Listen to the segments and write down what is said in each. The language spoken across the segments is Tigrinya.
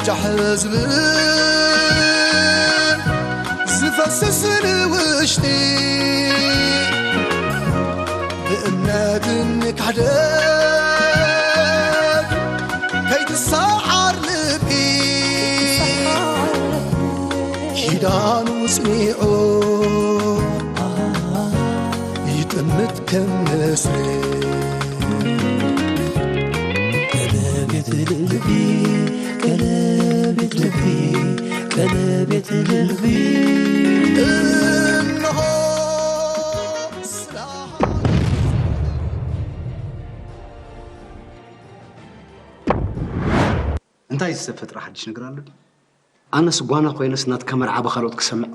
ጃሕ ዝብል ዝፈስስ ንውሽጢ ብእምነት ንካሕደግ ከይትሰዓር ልቢ ኪዳኑ ጽኒዑ ይጥምት ከም ንስሪ። ቀለቤት ልልቢ፣ ቀለቤት ልቢ፣ ቀለቤት ልልቢ። እንሆ ስለ እንታይ ዝተፈጥረ ሓድሽ ነገር ኣሎ? ኣነስ ጓና ኮይነስ ናትካ መርዓ ብኻልኦት ክሰምዕ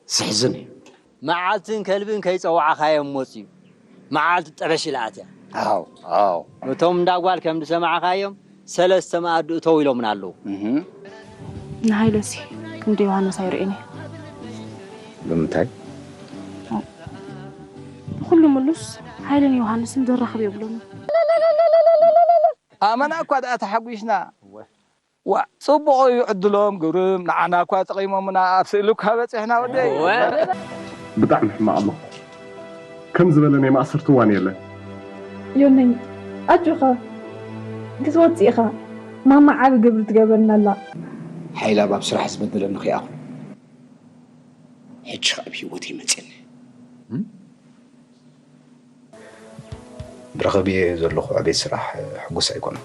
ዘሕዝን እዩ። መዓልትን ከልብን ከይጸዋዕኻዮም መጽዩ። መዓልቲ ጠበሽ ኢላ ኣትያ። ኣው፣ ኣው። ነቶም እንዳ ጓል ከም ዝሰማዕኻዮም ሰለስተ መኣዲ እተው ኢሎምና ኣለዉ። እህ። ንሃይለሲ ክንዲ ዮሃንስ ኣይርእን እየ። ብምንታይ? ብኹሉ ምሉስ ሃይልን ዮሃንስን ዘራኽብ የብሎምን። ኣመና እኳ ደኣ ተሓጒስና። እወ። ዋእ፣ ጽቡቕ እዩ ዕድሎም፣ ግርም፣ ንዓና እኳ ጠቒሞምና፣ ኣብ ስእሊ እኳ በጺሕና ወደይ። እወ። ብጣዕሚ ሕማቕ ኣለኹ። ከም ዝበለ ናይ ማእሰርቲ እዋን የለን። ዮነይ፣ ኣጆኻ፣ ክትወጽእ ኢኻ። ማማ ዓቢ ግብሪ ትገብረና ኣላ። ሓይላ ኣብ ስራሕ ዝበደለኒ ከይኣኽሎ፣ ሕጂ ኸኣ ኣብ ህይወተይ መጺእኒ። እም? ብረኸብዮ ዘለኹ ዕቤት ስራሕ ሕጉስ ኣይኮነን።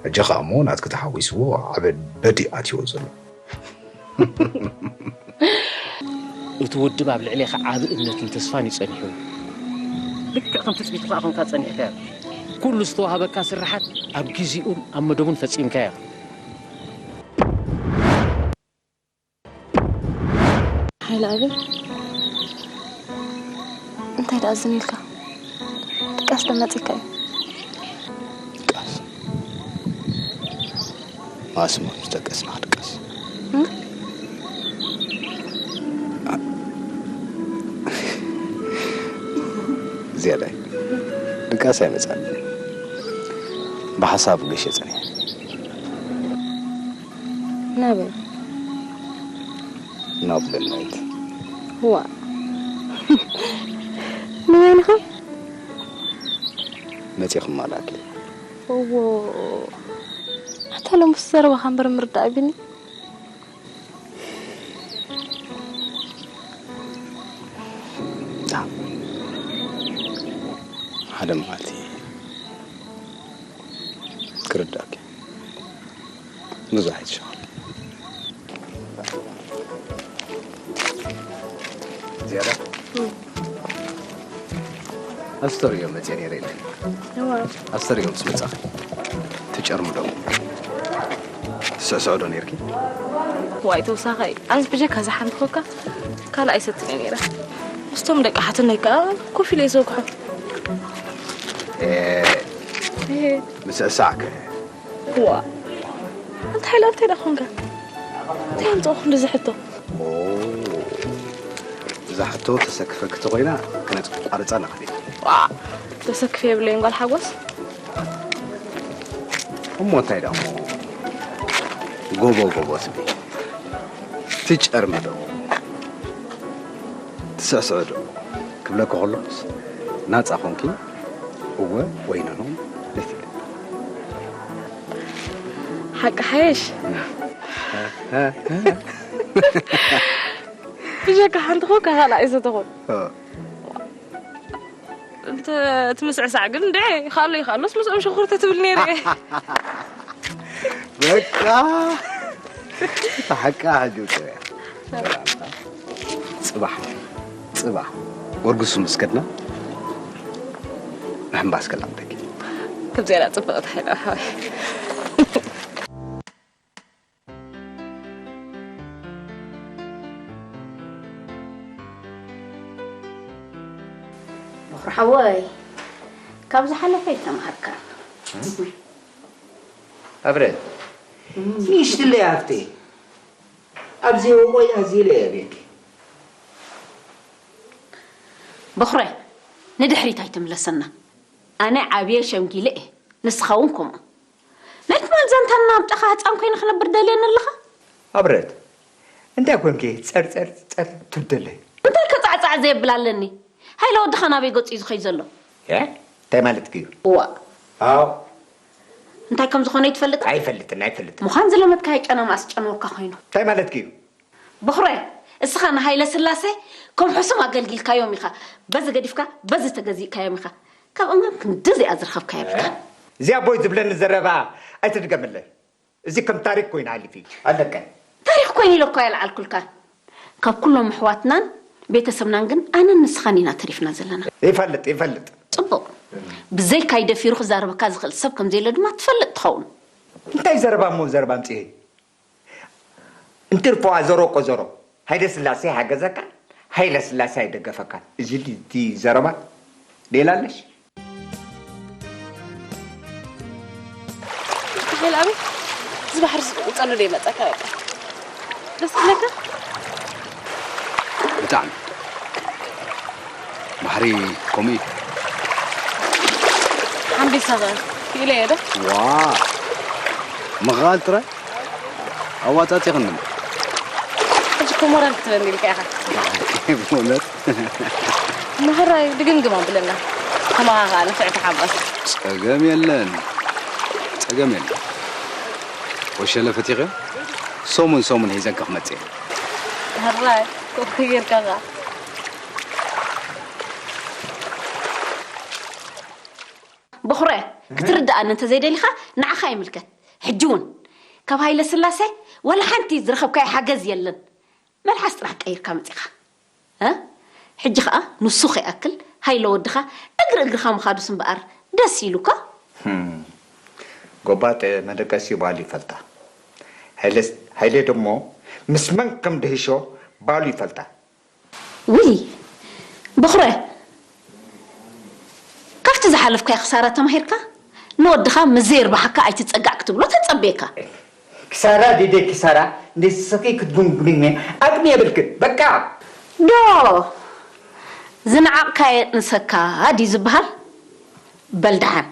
ሕጂ ኸኣ እሞ ናትኪ ተሓዊስዎ ዓቢ በዲ ኣትይዎ ዘሎ። እቲ ውድብ ኣብ ልዕሌኻ ዓቢ እምነትን ተስፋን እዩ ጸኒሑ። ልክዕ ከም ትጽቢትካ ኸኣ ጸኒሕካዮ። ኩሉ ዝተዋህበካ ስርሓት ኣብ ግዜኡን ኣብ መደቡን ፈጺምካዮ። ሓይለ ኣበይ? እንታይ ደኣ ዝን ኢልካ? ድቃስ ዶ መጺካ እዩ? ድቃስ? ማስሞ ምስ ደቀስና ክድቀስ። እም? ዝያዳይ ድቃስ ኣይመጻን። ብሓሳብ ገሽ የጸኒሕ። ናበይ? ናብ ገነት። ዋ። ንበይንኻ? መጺኹም ኣላኪ። እዎ። ኣታ ሎምስ ዘረባኻ እምበር ምርዳእ ቢኒ። ታ። ሓደ መዓልቲ ክርዳእኪ። ብዙሕ ኣይትሸቐል። ዝያዳ? እም። ኣስተርእዮ መጽየ ነይረ ኢለ። እዋ። ኣስተርእዮ ምስ መጻኺ ትጨርሚ ዶ? ትስዕስዖ ዶ ነይርኪ? ዋይ፣ ተውሳኸ እዩ። ኣነስ ብጀካ እዛ ሓንቲ ኮካ ካልእ ኣይሰትን እየ ነይረ። ምስቶም ደቂ ሓትነይ ከኣ ኮፍ ኢለ እየ ዝወግሖ። ኤ፣ እሄ። ምስዕሳዕከ? ዋ። ኣንታ ሓይለ፣ ኣብታይ ደኣ ኮንካ? እንታይ ኣምጽኦ ክንድዚ ሕቶ? ኦ፣ እዛ ሕቶ ተሰክፈኪ ተኾይና፣ ክነቋርጻ ንኽእል ኢና። ዋ፣ ተሰክፍ የብለይን ጓል ሓጎስ። እሞ እንታይ ደኣ እሞ? ጎቦ ጎቦ ትብሊ። ትጨርሚ ዶ? ትስዕስዑ ዶ ክብለኪ ከሎስ ናጻ ኮንኪ እወ ወይ ኖኖ ዘይትብሊ። ሓቂ ሓየሽ? ብጀካ ሓንቲ ኮካ ካልእ ኣይሰተኹን። እ። እንተ እቲ ምስዕሳዕ ግን እንድዒ ይኸኣሎ ይኸኣሎስ ምስኦም ሽኹር ተትብል ነይረ። በቃ። ሓቃ ሕጂ ውጽእ እያ። ሰላምታ። ጽባሕ፣ ጽባሕ። ወርግሱ ምስ ከድና፣ ንሕምባስ ከላምደኪ። ከምዚኣ ደኣ ጽብቕቲ ሓይላ ሓወይ። በኹሪ ሓወይ፣ ካብ ዝሓለፈ ኣይተምሃርካን። ኣብረ፣ ንእሽትለይ ሃፍተይ፣ ኣብ ዘይወቆይ ኣዝለ እየ ቤኪ። በኹረ፣ ንድሕሪት ኣይትምለሰና። ኣነ ዓብየ ሸምጊለ እየ፣ ንስኻ እውን ከምኡ። ነቲ ዘንታና ኣብ ጫኻ ህፃን ኮይነ ክነብር ደልየኒ ኣለኻ? ኣብረት፣ እንታይ ኮንኪ ጸር ጸር ጸር ትብደለይ? እንታይ ከጻዕጻዕ ዘየብል ኣለኒ? ሃይለ ወድኻ ናበይ ገጹ እዩ ዝኸይ ዘሎ? እ? እንታይ ማለትኪ እዩ? እዋ። ኣዎ። እንታይ ከም ዝኾነ ይትፈልጥ? ኣይፈልጥን፣ ኣይፈልጥን። ምዃን ዝለመድካዮ ጨና መኣስ ጨንወካ ኮይኑ? እንታይ ማለትኪ እዩ? በኹረ፣ እስኻ ንሃይለ ስላሴ ከም ሕሱም ኣገልጊልካዮም ኢኻ። በዚ ገዲፍካ፣ በዚ ተገዚእካዮም ኢኻ። ካብ እምኖም ክንድዚኣ ዝረኸብካዮ የብልካ። እዚ ኣቦይ ዝብለኒ ዘረባ ኣይትድገምለይ። እዚ ከም ታሪክ ኮይኑ ሓሊፊ ኣለቀ። ታሪክ ኮይኑ ኢለ እኮ ኣየልዓልኩልካ። ካብ ኩሎም ኣሕዋትናን ቤተሰብናን ግን ኣነን ንስኻን ኢና ተሪፍና ዘለና። ይፈልጥ፣ ይፈልጥ። ጽቡቕ። ብዘይካይ ደፊሩ ክዛረበካ ዝኽእል ሰብ ከም ዘየለ ድማ ትፈልጥ ትኸውን። እንታይ ዘረባ እሞ ዘረባ ኣምጽኤ? እንትርፎ ኣዘሮ ቆዘሮ። ሃይለ ስላሴ ሓገዘካ፣ ሃይለ ስላሴ ኣይደገፈካን። እዚ ል-፣ እቲ ዘረባ ሌላ ኣለሽ? ሓይል ኣበይ? እዚ ባሕሪ ዝጸሉ ደይመጸካ በቃ። ደስ ክብለካ? ብጣዕሚ። ባሕሪ ከምኡ እዩ። ሓምቢሳኸ ክኢለ እየ ዶ? ዋ፣ ምኽኣል ጥራይ ኣዋጻጺኽኒ። ሕጂ እኮ ሞራል ክትበኒ ኢልካ ኢኻ። ብእውነት። ምሕራይ ድግምግም ኣብለና። ከማኻ ከኣ ንፍዕቲ ሓጎስ። ጸገም የለን። ጸገም የለን። ወሸለ ፈቲኸ ሰሙን ሰሙን ሒዘን ክመጽእ እየ። ሕራይ፣ ኮፍ ጌርካ ከኣ። በኹረ፣ ክትርድኣኒ እንተዘይደሊኻ ንዓኻ ይምልከት። ሕጂ እውን ካብ ሃይለ ስላሴ ወላ ሓንቲ ዝረኸብካዮ ሓገዝ የለን። መልሓስ ጥራሕ ቀይርካ መጺኻ። እ? ሕጂ ኸኣ ንሱ ከይኣክል ሃይለ ወድኻ እግሪ እግርኻ ምኻዱስ እምበኣር ደስ ኢሉካ? ህም። ጎባጥ መደቀሲ ባሉ ይፈልጣ። ሃይለስ-፣ ሃይለ ደሞ ምስ መን ከም ድህሾ ባሉ ይፈልጣ። ውይ፣ በኹረ፣ ካብቲ ዝሓለፍካዮ ክሳራ ተማሂርካ፣ ንወድኻ ምስ ዘየርብሓካ ኣይትጸጋዕ ክትብሎ ተጸብየካ። ክሳራ ዲደ ክሳራ፣ ንስኺ ክትጉንጉንኒ ዓቕሚ የብልክን። በቃ። ዶ ዝነዓቕካዮ ንሰካ ድዩ ዝበሃል? በል ደሓን፣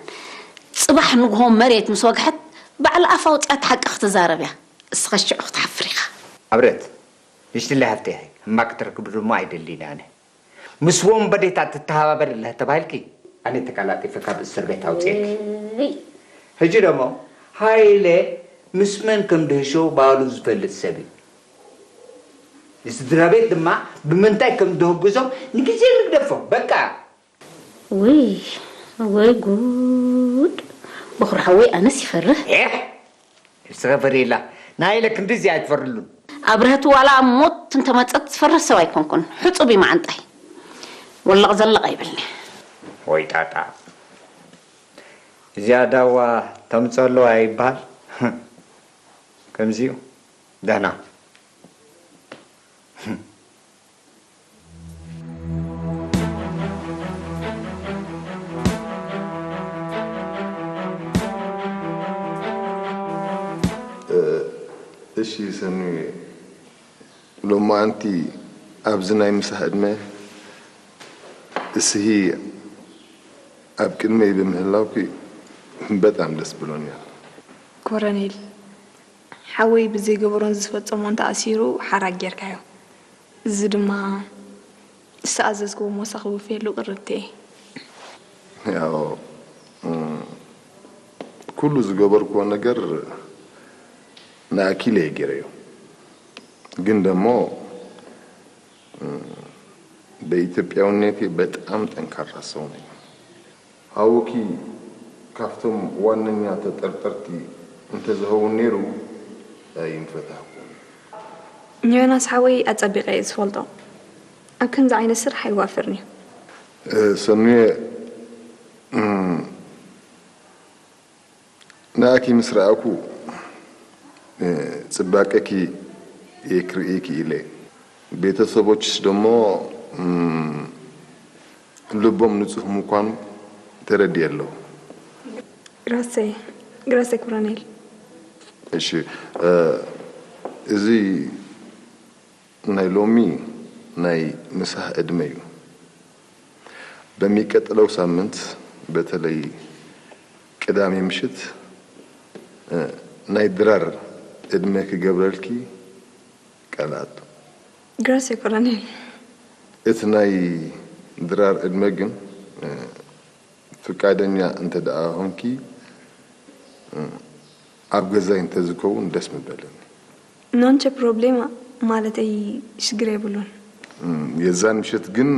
ጽባሕ ንግሆ መሬት ምስ ወግሐት፣ ባዕላ ኣፋ ኣውጺኣ እቲ ሓቂ ክትዛረብ እያ። እስኻ ሽዑ ክትሓፍር ኢኻ። ኣብረት፣ ንእሽትለይ ሃፍተይ፣ ሕማቕ ክትረክቢ ድማ ኣይደልን ኣነ። ምስ ወንበዴታት ትተሃባበር ኣለህ ተባሂልኪ፣ ኣነ ተቀላጢፈ ካብ እስር ቤት ኣውፅኤኪ። እይ። ሕጂ ደሞ ሃይለ ምስ መን ከም ድህሾ ባሉ ዝፈልጥ ሰብ እዩ። ንስድራ ቤት ድማ ብምንታይ ከም ድህግዞም ንግዜ ንግደፎም። በቃ። ውይ፣ ወይ ጉድ። በኹሪ ሓወይ፣ ኣነስ ይፈርህ። ኤህ! እስኸ ፈሪላ። ንሃይለ ክንድዚ ኣይትፈርሉን። ኣብርሀት ዋላ ኣብ ሞት እንተመጸት ዝፈርህ ሰብ ኣይኮንኩን። ሕጹብ እዩ መዓንጣይ። ወለቕ ዘለቕ ኣይበልኒ። ወይ ጣጣ። እዚኣ ዳዋ ተምጸሎ ኣይበሃል። ከምዚዩ። ደህና። እ፣ እሺ ሰኑየ፣ ሎማዓንቲ ኣብዚ ናይ ምሳሕ ዕድመ እስሂ ኣብ ቅድመይ ብምህላውኪ በጣም ደስ ብሎኛል። ኮረኔል፣ ሓወይ ብዘይገበሮን ዝፈጸሞን ተኣሲሩ ሓራግ ጌርካዮ። እዚ ድማ ዝተኣዘዝክዎ ሞሳ ክውፍየሉ ቅርብቲ እየ። ያው፣ እም፣ ኩሉ ዝገበርክዎ ነገር ንኣኪለ እየ ገይረዮ። ግን ደሞ፣ እም፣ በኢትዮጵያውነቴ በጣም ጠንካራ ሰው ነኝ። ሓውኪ ካብቶም ዋነኛ ተጠርጠርቲ እንተዝኸውን ነይሩ ኣይምፈታሕኩን። ንዮናስ ሓወይ ኣጸቢቐ እየ ዝፈልጦ። ኣብ ከምዚ ዓይነት ስራሕ ኣይዋፍርን እዩ። እ፣ ሰኑየ፣ እም፣ ንኣኪ ምስ ረኣኩ፣ እ፣ ጽባቀኪ እየ ክርእየኪ ኢለ። ቤተሰቦችሽ ደሞ፣ እም፣ ልቦም ንጹህ ምዃኑ ተረዲኤ ኣለኹ። ግራሴ፣ ግራሴ ኮሎኔል። እሺ፣ እ፣ እዚ ናይ ሎሚ ናይ ምሳሕ ዕድመ እዩ። በሚቀጥለው ሳምንት በተለይ ቅዳሜ ምሽት፣ እ፣ ናይ ድራር ዕድመ ክገብረልኪ ቃል ኣቱ። Grazie, colonnello. እቲ ናይ ድራር ዕድመ ግን ፍቃደኛ እንተ ደኣ ኾንኪ ኣብ ገዛይ እንተዝከውን ደስ ምበለኒ። Non c'è problema ማለተይ ሽግር የብሉን። የዛን ምሸት ግን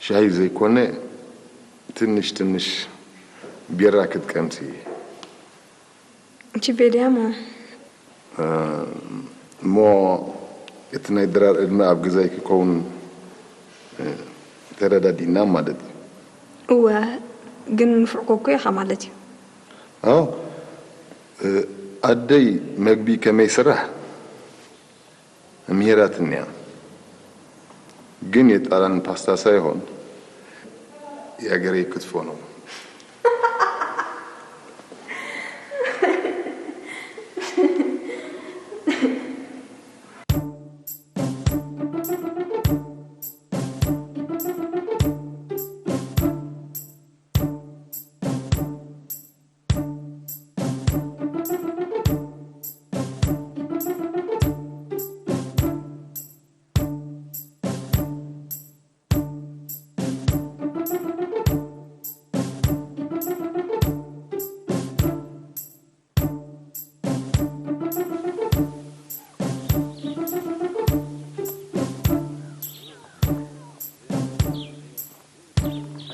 ሻሂ ዘይኮነ ትንሽ ትንሽ ቢራ ክትቀምሲ። Ci vediamo. እሞ እቲ ናይ ድራር ዕድመ ኣብ ገዛይ ክከውን ተረዳዲእና ማለት እዩ። እወ፣ ግን ንፍዕኮ እኮ ኢኻ ማለት እዩ። ኣዎ፣ ኣደይ መግቢ ከመይ ስራሕ ምሂራትኒ እያ። ግን የጣላን ፓስታ ሳይሆን የአገሬ ክትፎ ነው።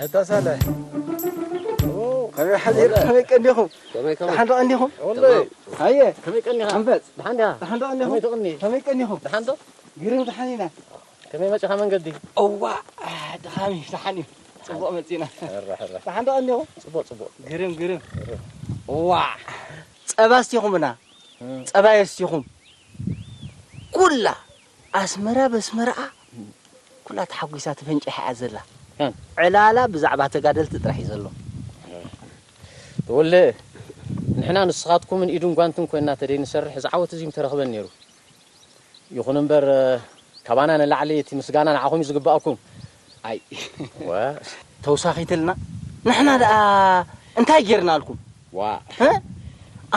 ኣይታ ሳለ ከመይ ሓዲር ከመይ ቀንዲኹም? ከመይ ከመይ ደሓን ዶ ቀንዲኹም? ወላሂ ኣየ ከመይ ቀኒኻ? ኣንፈፅ ደሓን ዲኻ? ደሓን ዶ ቀንዲኹም? ከመይ ትቕኒ? ከመይ ቀንዲኹም? ደሓን ዶ? ግርም ደሓን ኢና። ከመይ መፂኻ መንገዲ? እዋ ድኻሚ ደሓን እዩ። ፅቡቕ መፂና። ደሓን ዶ ቀንዲኹም? ፅቡቕ ፅቡቕ። ግርም ግርም። እዋ ጸባ ስቲኹምና ጸባ የስቲኹም። ኩላ ኣስመራ በስመራኣ ኩላ ተሓጒሳ ተፈንጭሓ እያ ዘላ። ዕላላ ብዛዕባ ተጋደልቲ ጥራሕ እዩ ዘሎ። ተወለ ንሕና ንስኻትኩምን ኢዱን ጓንትን ኮይና ተደይ ንሰርሕ እዚ ዓወት እዚ ምተረኽበን ነይሩ። ይኹን እምበር ካባና ንላዕሊ እቲ ምስጋና ንዓኹም እዩ ዝግባኣኩም። ኣይ ተውሳኺትልና ንሕና ደኣ እንታይ ጌርናልኩም? ዋ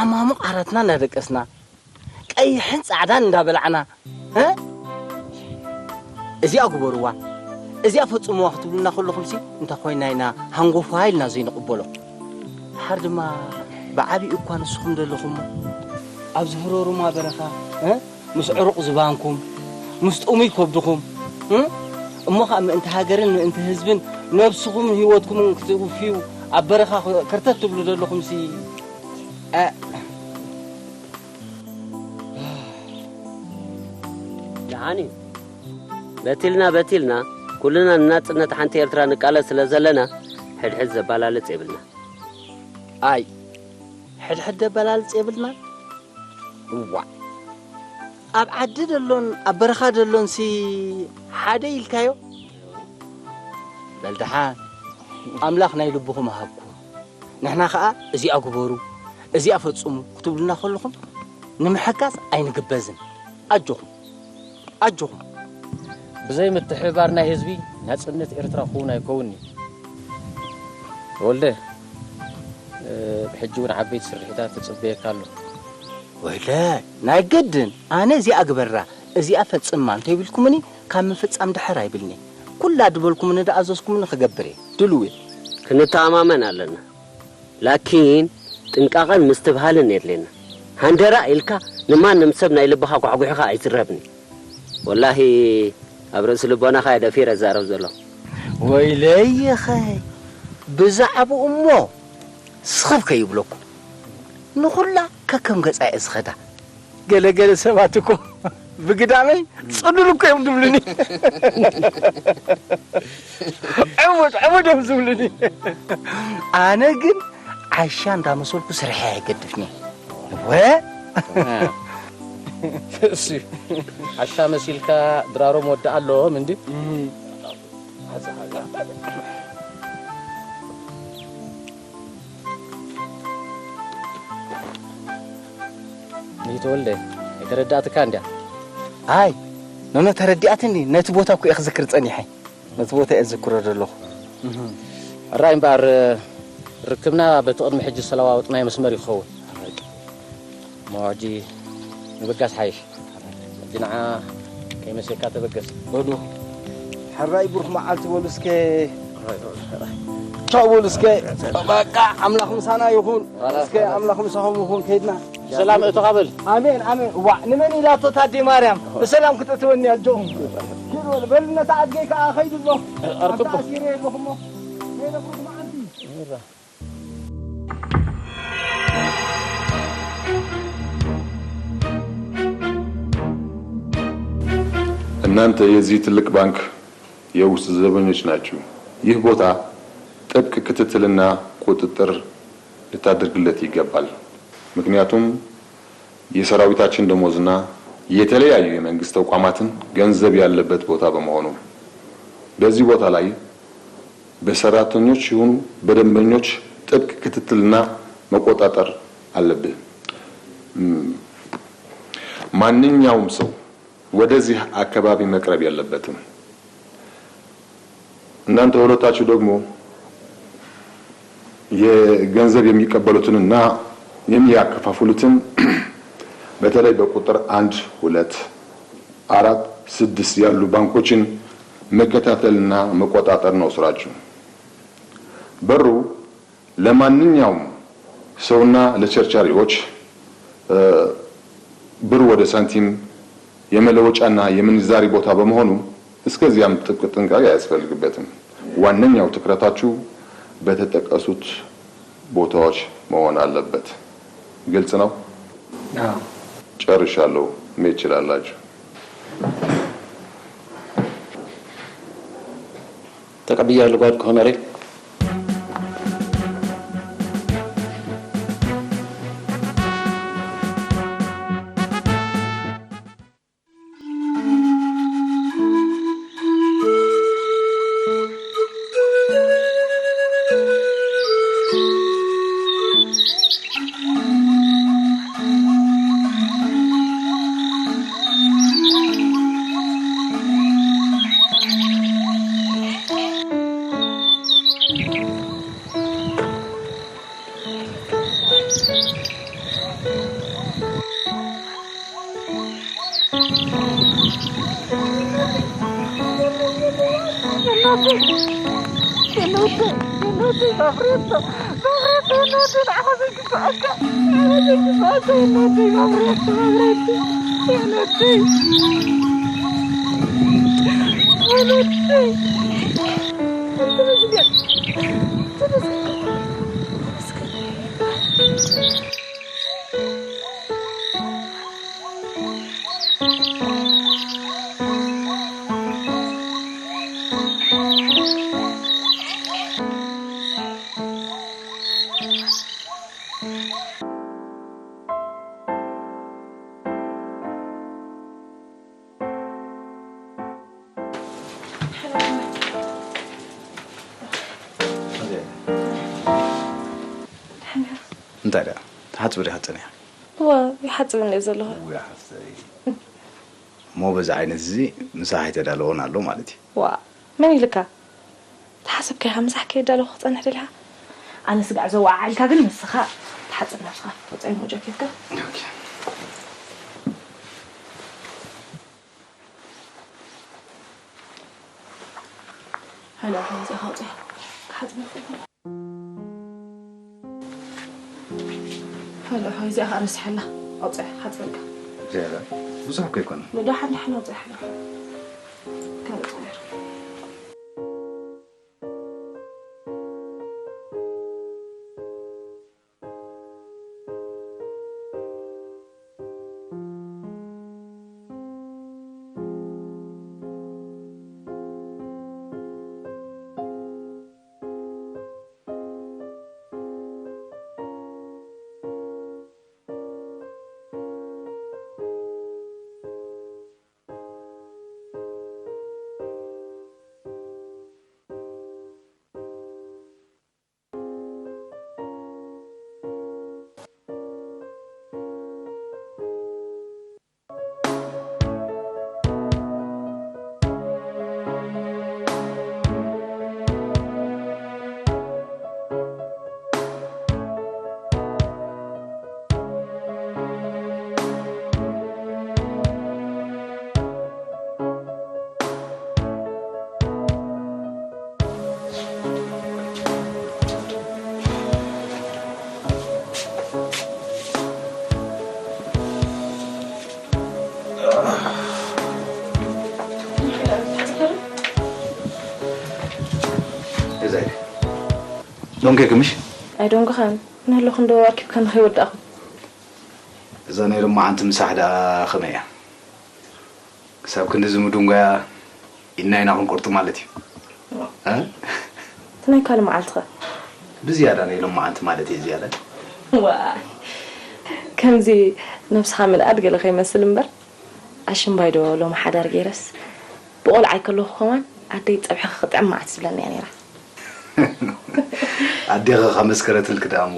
ኣማሙቕ ዓራትና እንዳደቀስና ቀይሕን ጻዕዳን እንዳበላዕና እዚኣ ግበርዋ እዚኣ ፈጽምዋ ክትብሉና ከለኹምሲ እንተ ኮይና ኢና ሃንጎፋ ኢልና ዘይንቕበሎ። ድሓር ድማ ብዓቢኡ እኳ ንስኹም ዘለኹሞ ኣብ ዝህረሩማ በረኻ ምስ ዕሩቕ ዝባንኩም ምስ ጥሙይ ከብድኹም እሞ ኸኣ ምእንቲ ሃገርን ምእንቲ ህዝብን ነብስኹምን ህይወትኩምን ክትውፍዩ ኣብ በረኻ ከርተት ትብሉ ዘለኹምሲ ደሓን እዩ። በቲልና በቲልና ኩልና ንናጽነት ሓንቲ ኤርትራ ንቃለስ ስለ ዘለና ሕድሕድ ዘበላልጽ የብልና። ኣይ ሕድሕድ ደበላልጽ የብልናን። እዋእ ኣብ ዓዲ ደሎን ኣብ በረኻ ደሎንሲ ሓደ ኢልካዮ። በል ደሓን ኣምላኽ ናይ ልብኹም ሃብኩም። ንሕና ኸኣ እዚኣ ግበሩ እዚኣ ፈጽሙ ክትብሉና ከለኹም ንምሕጋዝ ኣይንግበዝን። ኣጆኹም ኣጆኹም። ብዘይ ምትሕብባር ናይ ህዝቢ ናጽነት ኤርትራ ክውን ኣይከውን'ዩ። ተወልደ፣ ብሕጂ እውን ዓበይቲ ስርሒታት ይጽበየካ ኣሎ። ወይለ ናይ ግድን ኣነ እዚኣ ግበራ እዚኣ ፈጽማ እንተይብልኩምኒ ካብ ምፍጻም ድሕር ኣይብልኒ። ኩላ ድበልኩምኒ ድኣዘዝኩምኒ ክገብር እየ። ድሉው እየ። ክንተኣማመን ኣለና። ላኪን ጥንቃቐን ምስትብሃልን የድልየና። ሃንደራእ ኢልካ ንማንም ሰብ ናይ ልብኻ ጓሕጒሕኻ ኣይዝረብን እዩ። ወላሂ ኣብ ርእሲ ልቦናኻ እየ ደፊረ ዝዛረብ ዘለኹ። ወይለይኸ ብዛዕባኡ እሞ ስኽፍ ከይብለኩም ንኹላ ከከም ገጻ እየ ዝኸዳ። ገለ ገለ ሰባት እኮ ብግዳመይ ጽሉል እኮ እዮም ዝብሉኒ። ዕቡድ ዕቡድ እዮም ዝብሉኒ። ኣነ ግን ዓሻ እንዳመሰልኩ ስርሐ ኣይገድፍኒ። ወ እሱ ዓሻ መሲልካ ድራሮም ወድኣ ኣለዎም እንዲ ንተወልደ ኣይተረዳእትካ እንድያ። ኣይ ኖኖ ተረዲኣትኒ። ነቲ ቦታ እኮ እየ ክዝክር ጸኒሐ። ነቲ ቦታ እየ ዝዝክሮ ዘለኹ። ሕራይ እምበኣር ርክብና በቲ ቅድሚ ሕጂ ዝተለዋወጥናዮ መስመር እዩ ክኸውን። እሞ ሕጂ ምብጋስ ሓይሽ። ሕጂ ንዓ ከይመሰካ ተበገስ። በሉ፣ ሕራይ ብሩኽ መዓልቲ በሉ እስከ። ቻው በሉ እስከ። በቃ ኣምላኽ ምሳና ይኹን። እስከ ኣምላኽ ምሳኹም ይኹን። ከይድና። ብሰላም እቶኻ በል። ኣሜን ኣሜን። ዋዕ ንመን ኢላቶ ታዴ ማርያም ብሰላም ክተእትወኒ ኣጆኹም። ኪድ በሉ፣ በሉ ነታ ኣድገይ ከኣ ኸይዱ ኣሎ። ኣርክቡ። ኣታ ኣሲረ የለኹሞ። ከይደ ብሩኽ መዓልቲ። እናንተ የዚህ ትልቅ ባንክ የውስጥ ዘበኞች ናችሁ። ይህ ቦታ ጥብቅ ክትትልና ቁጥጥር ልታደርግለት ይገባል። ምክንያቱም የሰራዊታችን ደሞዝና የተለያዩ የመንግስት ተቋማትን ገንዘብ ያለበት ቦታ በመሆኑ በዚህ ቦታ ላይ በሰራተኞች ይሁኑ በደንበኞች ጥብቅ ክትትልና መቆጣጠር አለብህ። እም፣ ማንኛውም ሰው ወደዚህ አካባቢ መቅረብ የለበትም። እናንተ ሁለታችሁ ደግሞ የገንዘብ የሚቀበሉትንና የሚያከፋፍሉትን በተለይ በቁጥር አንድ፣ ሁለት፣ አራት፣ ስድስት ያሉ ባንኮችን መከታተልና መቆጣጠር ነው ስራችሁ። በሩ ለማንኛውም ሰውና ለቸርቻሪዎች፣ እ፣ ብር ወደ ሳንቲም የመለወጫና የምንዛሪ ቦታ በመሆኑ እስከዚያም ጥብቅ ጥንቃቄ አያስፈልግበትም። ዋነኛው ትኩረታችሁ በተጠቀሱት ቦታዎች መሆን አለበት። ግልጽ ነው? አዎ። ጨርሻለሁ። መሄድ ትችላላችሁ። ተቀብያለሁ ጓድ ኮነሬል። እንታይ ደኣ? ትሓጽቢ ዲኻ ጸኒሓ? እወ፣ ይሓጽብ እንድየ ዘለኹ። እወ፣ ሓፍተይ። እሞ በዚ ዓይነት እዚ ምሳሕ ኣይተዳለወን ኣሎ ማለት እዩ። ዋእ፣ መን ኢልካ? ተሓሰብካይኻ ምሳሕ ከየዳለኹ ክጸንሕ ደሊኻ? ኣነ ስጋዕ ዘወዓዕልካ ግን ንስኻ ትሓጽብ ነብስኻ። ተውጻይ እሞ ጃኬትካ። ኦኬ። ሃሎ፣ ሓይዚ ኣውጽያ። ክሓጽብ ይኽእል። ሃሎ፣ ሓይዚ ኣኻ ረስሓላ። ኣውጽያ፣ ሓጽበልካ። ዝያዳ ብዙሕ እኮ ኣይኮነን። ንዶ ሓን ሓን ኣውጽያ ሓላ። ካልእ ጻዕር። ዶንጌ ክምሽ? ኣይዶንግኻን። ንህለኹ እንዶ ኣኪብካ ንኸይወዳእኹ። እዛ ናይ ሎማዓንቲ ምሳሕ ደኣ ኸመይ እያ? ክሳብ ክንድዚ ምድንጓያ ኢድና ኢና ክንቆርጡ ማለት እዩ። እ? እቲ ናይ ካልእ መዓልትኸ? ብዝያዳ ናይ ሎማዓንቲ ማለት እየ ዝያዳ። ዋይ፣ ከምዚ ነብስኻ ምልኣድ ገለ ከይመስል እምበር፣ ኣሽምባይ ዶ ሎሚ ሓዳር ገይረስ፣ ብቆልዓይ ከለኹ ከማን ኣደይ ጸብሕኺ ክጥዕም መዓት ትብለኒ እያ ነይራ። ኣዴኺ ከመስከረትልኪ ደኣ እሞ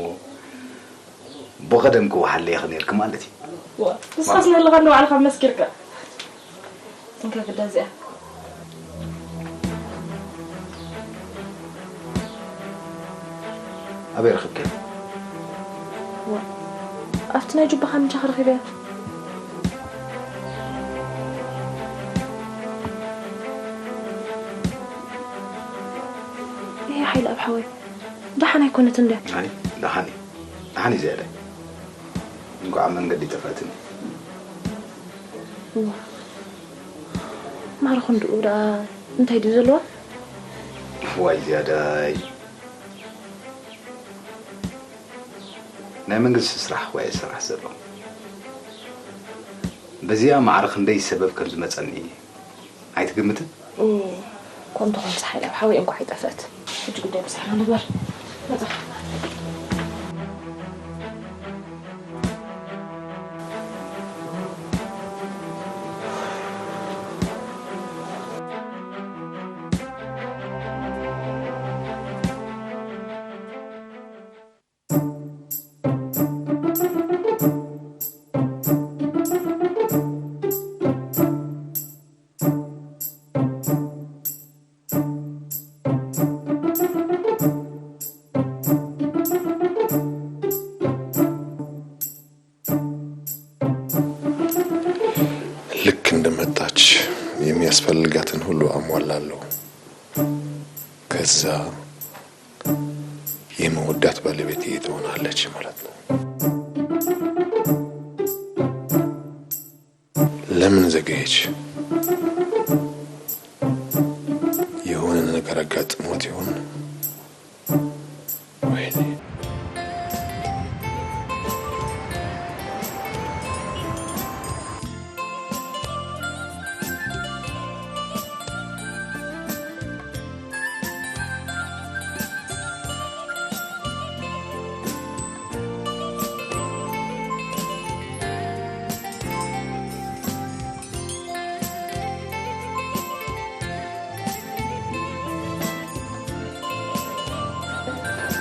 ብቐደም ክወሓለይኺ ነይርኪ ማለት እዩ። ንስኻስ ንህልኻ ንባዕልኻ መስኪርካ። እንካ ግዳ እዚኣ። ኣበይ ረኺብኪ? ዋ፣ ኣብቲ ናይ ጁባኻ ምንቻ ረኺበያ። ይሄ ሓይሊ ኣብ ሓወይ ደሓን ኣይኮነትን ድያ? ኣይ፣ ደሓን እዩ። ደሓን እዩ ዝያዳይ። እንኳዕ ኣብ መንገዲ ጠፍኣትኒ። እዋ። ማዕረ ክንድኡ ደኣ እንታይ ድዩ ዘለዋ? ዋይ ዝያዳይ። ናይ መንግስቲ ስራሕ ዋየ ዝሰርሕ ዘሎ። በዚኣ ማዕረ ክንደይ ሰበብ ከም ዝመጸኒ ኣይትግምትን? እም፣ ኮንቶ ኮንሳ ሓይላ ሓወይ እንኳዕ ይጠፍአት። ሕጂ ጉዳይ ምሳሕና ንግበር። መጻ። ልክ እንደመጣች የሚያስፈልጋትን ሁሉ አሟላለሁ። ከዛ የምወዳት ባለቤቴ ትሆናለች ማለት ነው። ለምን ዘገየች? የሆነ ነገር አጋጥሞት ይሆን? ወይኔ።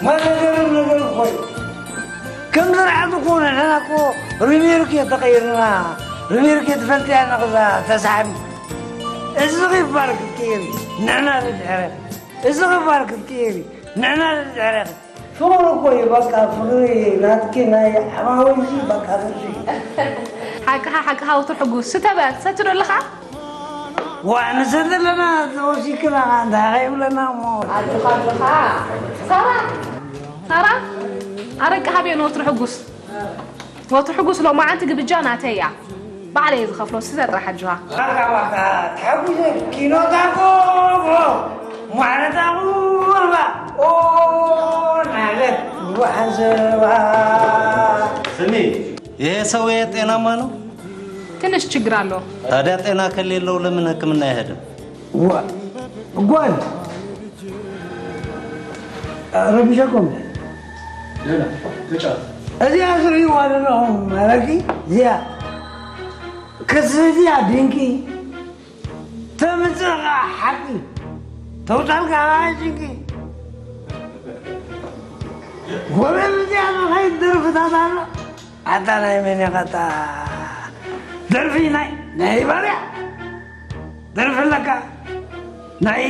ማናጀርን ነገር እኮ እዩ። ከም ዝረኣት እኮ ንሕና እኮ ሪሜርክ እየ ተቐይርና። ሪሜርክ እየ ትፈልጥያ ነቕዛ ተሳዕቢ። እዚ ኽባር ክትቅየሪ ንሕና ንድሕረ። እዚ ኽባር ክትቅየሪ ንሕና ንድሕረ። ፍቕሪ እኮ እዩ በቃ ፍቕሪ ናትኪ ናይ ዓማዊልኪ በቃ ፍቕሪ። ሓቅኻ ሓቅኻ ወትሩ ሕጉስ። ስተ በል ትሰቲ ዶ ኣለኻ? ዋ ንሰቲ ኣለና ተወሲክና እንታይ ኸይብለና እሞ። ኣጆኻ ኣጆኻ። ሳራ ሳራ ኣረቂ ሃብዮ ንወትሩ ሕጉስ። ወትሩ ሕጉስ ሎማዓንቲ ግብጃ ናተይ እያ። ባዕለይ እየ ዝኸፍሎ ስተ ጥራሕ ኣጆኻ። በቃ በቃ ተሓጒሰ ኪኖ ታጎ ማዕረ ታጉ ኦ ናለት ወሓዘዋ። ስሚ ይሄ ሰውዬ ጤናማ ነው? ትንሽ ችግር አለው። ታዲያ ጤና ከሌለው ለምን ህክምና አይሄድም? ዋ ጓል ረቢሸኩም። ደህና ተጫወት። እዚኣ ዝርእይዋ ዘለኹም መረቂ እዚኣ ክስቲ እዚኣ ድንቂ ተምፅእ ከዓ ሓቂ ተውፃልካ ከዓ ጭንቂ ጎበዝ እዚኣ ዝኸይድ ደርፍታት ኣሎ። ኣታ ናይ መን ኢኻ እታ ደርፊ ናይ ናይ ባርያ ደርፊ ኣለካ ናይ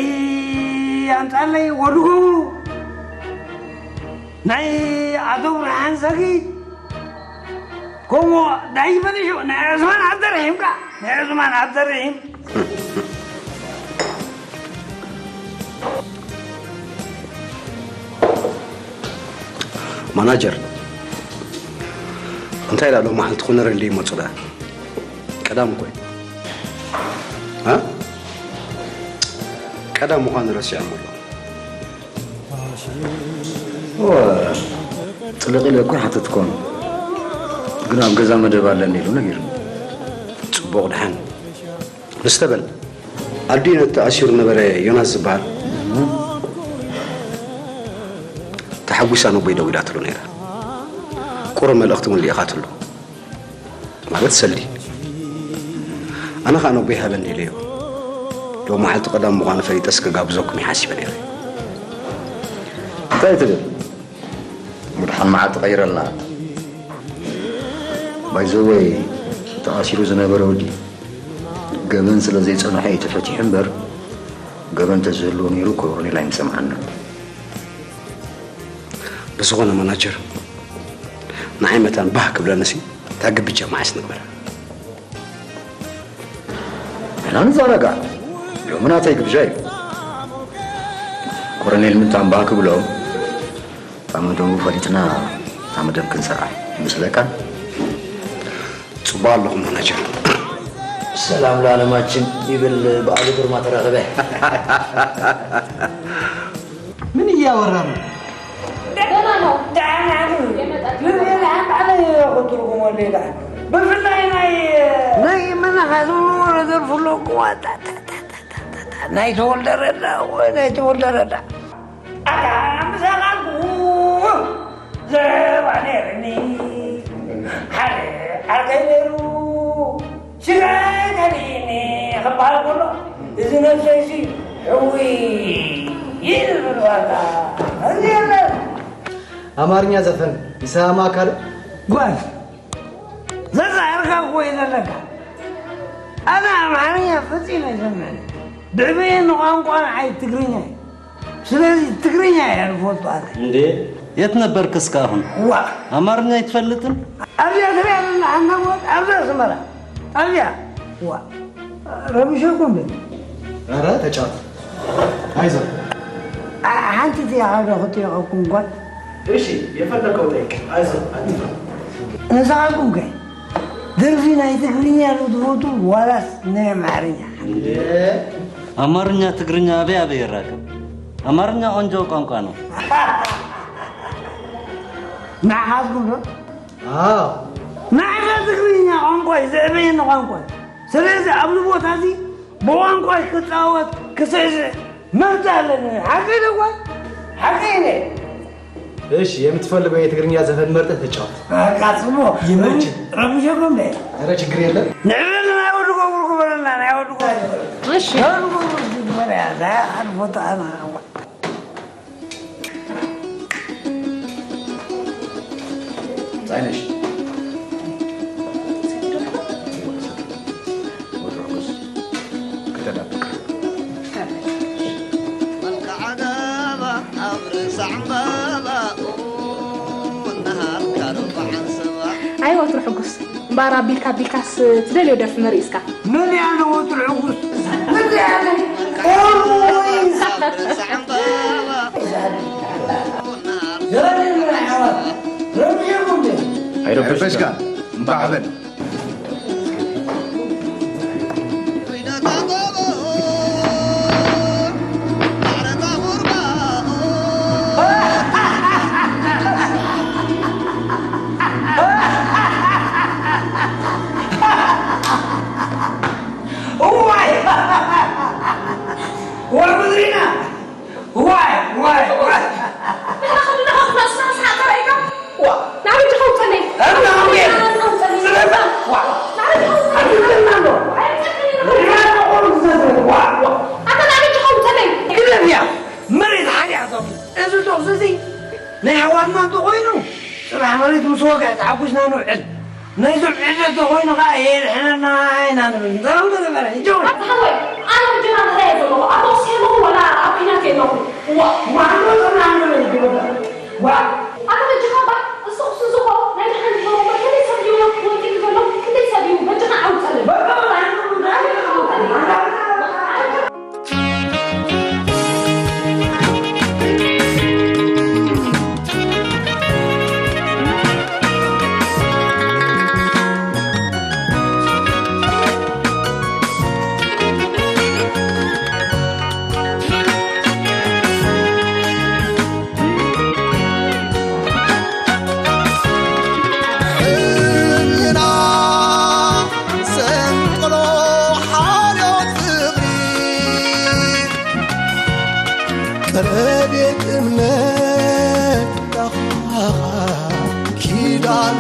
ኣምፃለይ ወዲ ገብሩ ናይ ኣቶ ብርሃን ሰጊድ ከምኡ ናይ በልሾ ናይ ዑስማን ዓብደርሒም ከ ናይ ዑስማን ዓብደርሒም ማናጀር እንታይ ኢላ ሎሚ ሓንቲ ኩነረ እንደ ይመጹ ዳ ቀዳም እኮ እ ቀዳም ምዃኑ ረሲዖም ኣሎ። ጥልቕ ኢለ እኮ ሓተትኮን፣ ግን ኣብ ገዛ መደብ ኣለኒ ኢሉ ነጊሩኒ። ጽቡቕ፣ ደሓን ንስተበል። ኣዲኡ ነቲ ተኣሲሩ ነበረ ዮናስ ዝበሃል ተሓጒሳ ነቦይ ደዊላትሉ ነይራ። ቁሩብ መልእኽቲ እውን ልኢኻትሉ። ማለት ሰልዲ። ኣነ ኸኣ ነቦይ ሃበኒ ኢለዮ። ሎም መዓልቲ ቀዳም ምዃኑ ፈሊጠስ ክጋብዘኩም እየ ሓሲበ ነይረ። እንታይ ትብል? ምድሓን መዓልቲ ቀይረልና። ባይዘወይ፣ ተኣሲሩ ዝነበረ ወዲ ገበን ስለ ዘይጸንሖ እዩ ተፈቲሑ እምበር፣ ገበን ተዝህልዎ ነይሩ ኮሮኔል ኣይምሰምዓና። ብዝኾነ ማናጀር፣ ንዓይ መታን ባህ ክብለንሲ፣ እታ ግብጃ መዓስ ንግበራ? ንሕና ንዘናጋዕ። ሎሚ ናተይ ግብዣ እዩ። ኮረኔል ምንታን ባህ ክብሎም፣ እታ መደቡ ፈሊጥና፣ እታ መደብ ክንሰርዓ ይመስለካ? ጽቡቕ ኣለኹም ማናጀር። ሰላም ለዓለማችን ይብል በዓሉ ግርማ ተራኸበ። ምን እያወራ ነው? ደህና ነው። ደህና ነው። የመጣች ምን ነው። ይላል? አለ ትርጉም ወደ ይላል። ብፍላይ ናይ ናይ ምን ኻዝሙ ነገር ፍሎ እኮ ታ፣ ታ፣ ታ፣ ታ፣ ታ፣ ታ፣ ናይ ተወልደ ረዳ ወይ ናይ ተወልደ ረዳ። ኣታ ምሳኻልኩ ዘረባ ነይርኒ። ሓደ ዓርከይ ነይሩ። ስጋይ ከሊእኒ ክበሃል ከሎ፣ እዚ ነብሰይሲ ሕውይ ይብል ዋላ። እዚ የለን። አማርኛ ዘፈን ይሰማማካል? ጓል፣ ዘዛርካ እኮ እዩ ዘለካ። ኣነ ኣምሓርኛ ፈጺመ ኣይሰምዕን። ብዕበየ ንቋንቋ ንዓይ ትግርኛ እዩ። ስለዚ ትግርኛ እየ ዝፈልጦ ኣነ። እንዴ፣ የት ነበርክ እስካሁን? ዋ። አማርኛ ኣይትፈልጥን? ኣብዚኣ ትሪኣ ዘለና ሓንታ ሞት ኣብዛ ኣስመራ። ኣብዚኣ። ዋ። ረቢሸኩም ዶ? ኧረ ተጫወት። ኣይዞህ። ኣ-፣ ሓንቲ እቲኣ ሓደ ክጥይቐኩም ጓል። እሺ፣ የፈለከው ጠይቅ። ኣይዞህ፣ ኣትፍራ። ንስኻትኩም ከ ደርፊ ናይ ትግርኛ ዶ ትፈትዉ ዋላስ ናይ ኣምሓርኛ? እንዴ? አማርኛ ትግርኛ አበይ አበይ ይራከብ? አማርኛ ቆንጆ ቋንቋ ነው። ንዓኻትኩም ዶ? አዎ። ንዓኻ ትግርኛ ቋንቋ እዩ፣ ዘዕበየኒ ቋንቋ እዩ። ስለዚ ኣብዚ ቦታ እዚ ብቋንቋ ክጻወት፣ ክስዕስዕ መብት ኣለኒ። ሓቀይ ዶ ጓል? ሓቀይ እኔ። እሺ፣ የምትፈልገው የትግርኛ ዘፈን መርጠህ ተጫወት። በቃ ስሙ። ይመችህ። ረብሸኩም እንዴ? ኧረ ችግር የለም። ንዕበል ናይ ወዲ ጎብሩ ግበረልና፣ ናይ ወዲ ጎብሩ። እሺ። ናይ ወዲ ጎብሩ ግበረያ፣ ዛ ሓደ ቦታ ኣና። ፀይነሽ። ወትሮ ርኩስ ከተዳብቅ። መልክዓ ገባ ኣብ ርእሳ ዕምባባ፣ ኡን ነሃርካ ርብዓ ሰባ። ኣይ ወትሩ ሕጉስ፣ እምበኣር ኣቢልካ ኣቢልካስ ትደልዮ ደርፊ መሪጽካ። መን ያለ ወትሩ ሕጉስ? መን ያለ? Always። ኣብ ርእሳ ዕምባባ፣ ኡን ነሃርካ ርብዓ ሰባ። ኣይረበሽካ፣ እምባሕ በል። እዋይ! ወይ ምድሪና! ዋይ፣ ዋይ፣ ዋይ። ንሕና ክንድኻ ክነስና ስሓቕ ተራኢካ? ዋ። ናበይ ዲኻ ውጸለይ? እምና ኣምቤ። ናበይ ዲኻ ውጸለይ? ስለዛ፣ ዋ። ናበይ ዲኻ ውጸለይ? ኣንተ ምን ነው? ኣይውጸለይ ነው። ሪማ ተቆሩ ዝዘዘ፣ ዋ፣ ዋ። ኣንተ ናበይ ዲኻ ውጸለይ? ግደፍያ፣ መሬት ሓዲኣ ዞም። እዚ ተኹሲ እዚ ናይ ኣሕዋትና እንተኾይኑ፣ ጽባሕ መሬት ምስ ወግሐ ተሓጒስና ንውዕል። ናይዞም ዕሸል ተኾይኑ ኸዓ የድሕነና ኢና ንብል። እንታይ ደኣ ነበረ? ሕጂ እውን። ኣታ ሓወይ፣ ኣነ ብጀና ገዛ እየ ዘለኹ። ኣብ ተኹሲ ኣለኹ ዋላ ኣብ ኲናት እየ ዘለኹ? ዋ፣ ዋ፣ ዋ፣ ዋ፣ ዋ፣ ዋ። ኣታ በጃኻ እባ፣ እዚ ተኹሲ እዚ እኮ ናይ ደሓን ድሕሮ እምበር፣ ክንደይ ሰብ ድዩ ወንጢሉ ዘሎ? ክንደይ ሰብ እዩ? በጃኻ ዓውጸለይ። በቃ፣ በቃ፣ በቃ፣ በቃ።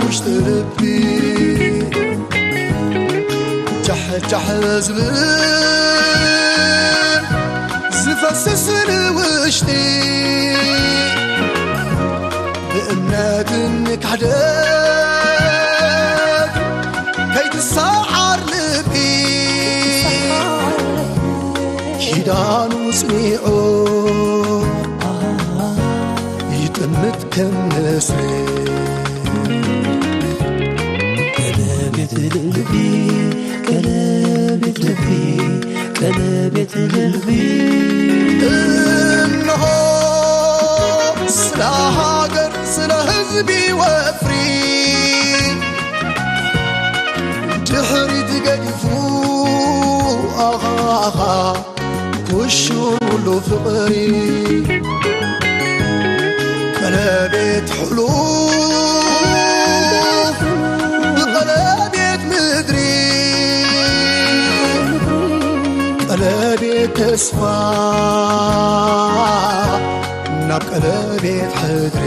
ውሽጢ ልቢ ጃሕጃሕ ዝብል ዝፈስስ ንውሽጢ ብእምነትን ክሕደት ከይትሰዓር ልቢ ኪዳኑ ጽኒዑ ይጥምት ከም ንስሪ። ቀለቤት ልቢ፣ ቀለቤት ልቢ፣ ቀለቤት ልቢ። እንሆ ስለ ሃገር፣ ስለ ህዝቢ ወፍሪ ድሕሪት ገዲፉ ኣኻ ኣኻ ኩሹሉ ፍቕሪ ቀለቤት ሕሉፍ ብቐለቤት ምድሪ ቀለቤት ተስፋ ናብ ቀለቤት ሕድሪ